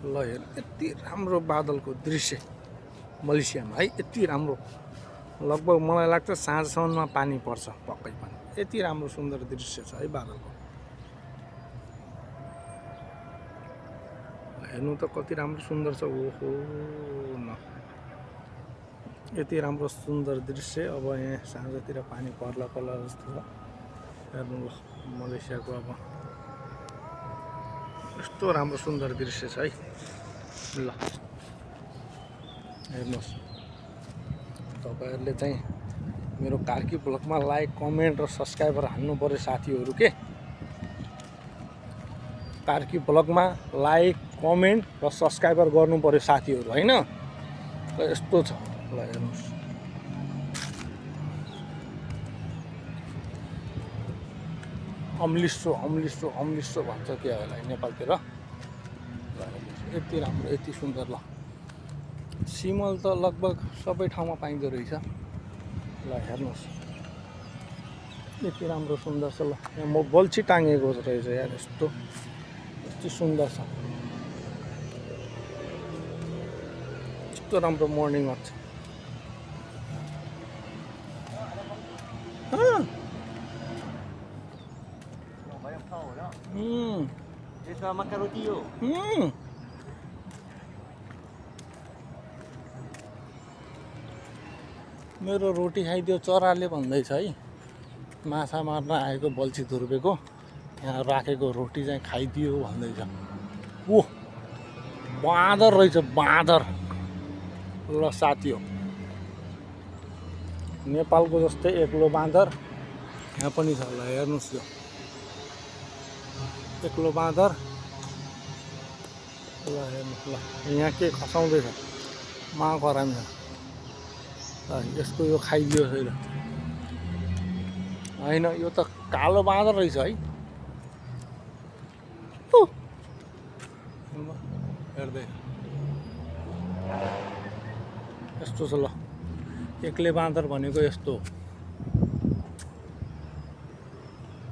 ल हेर्नु यति राम्रो बादलको दृश्य मलेसियामा है, यति राम्रो। लगभग मलाई लाग्छ साँझसम्ममा पानी पर्छ पक्कै पनि। यति राम्रो सुन्दर दृश्य छ है बादलको। हेर्नु त कति राम्रो सुन्दर छ। ओहो न, यति राम्रो सुन्दर दृश्य। अब यहाँ साँझतिर पानी पर्ला पर्ला जस्तो छ। हेर्नु ल मलेसियाको अब यस्तो राम्रो सुन्दर दृश्य छ है। ल हेर्नुहोस्, तपाईहरुले चाहिँ मेरो कार्की ब्लगमा लाइक कमेन्ट र सब्स्क्राइबर हान्नु पर्यो साथीहरु के। कार्की ब्लगमा लाइक कमेन्ट र सब्स्क्राइबर गर्नु पर्यो साथीहरु हैन। ल यस्तो छ। ल हेर्नुहोस्, अम्लिसो अम्लिसो अम्लिसो भन्छ के होला नेपालतिर। ल हेर्नुहोस् यति राम्रो यति सुन्दर। ल सिमल त लगभग सबै ठाउँमा पाइँदो रहेछ। ल हेर्नुहोस् यति राम्रो सुन्दर छ। ल यहाँ म बल्छी टाँगेको रहेछ यार, यस्तो यति सुन्दर छ। यस्तो राम्रो मर्निङ वाक छ। Makan roti tu. मेरो रोटी खाइदियो चराले भन्दैछ है। माछा मार्न आएको बल्छी धुर्बेको यहाँ राखेको रोटी चाहिँ खाइदियो भन्दैछ। ओह बाँदर रहेछ बाँदर। ल साथी हो, नेपालको जस्तै एक्लो बाँदर यहाँ पनि छ। ल हेर्नुहोस् यो एक्लो बाँदर। ल हेर्नुहोस्, ल यहाँ के खसाउँदैछ मा खरामी छ। यसको यो खाइदियो छैन होइन, यो त कालो बाँदर रहेछ है। हेर्दै यस्तो छ। ल एक्लै बाँदर भनेको यस्तो।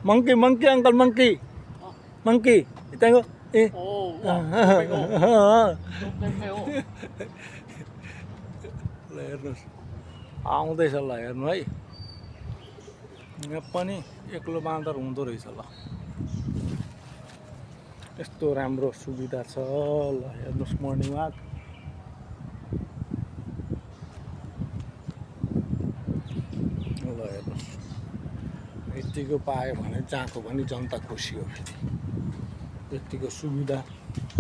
Monkey monkey uncle monkey monkey त्यहाँको ए ल हेर्नुहोस् आउँदैछ। ल हेर्नु है, यहाँ पनि एक्लो बाँदर हुँदो रहेछ। ल यस्तो राम्रो सुविधा छ। ल हेर्नुहोस् मर्निङ वाक। ल हेर्नुहोस् यतिको पायो भने जहाँको पनि जनता खुसी हो। फेरि यतिको सुविधा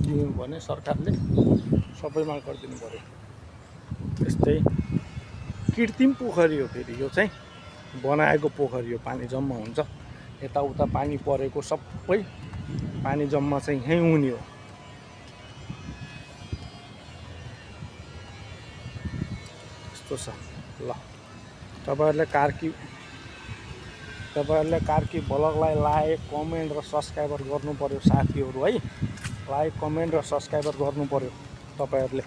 दियो भने सरकारले सबैमा गरिदिनु पर्यो। त्यस्तै कृत्रिम पोखरी हो फेरि यो चाहिँ, बनाएको पोखरी हो। पानी जम्मा हुन्छ यताउता, पानी परेको सबै पानी जम्मा चाहिँ यहीँ हुने हो। यस्तो छ। ल तपाईहरुले कार्की ब्लगलाई लाइक कमेन्ट र सब्स्क्राइबर गर्नु पर्यो साथीहरु है। लाइक कमेन्ट र सब्स्क्राइबर गर्नु पर्यो तपाईहरुले।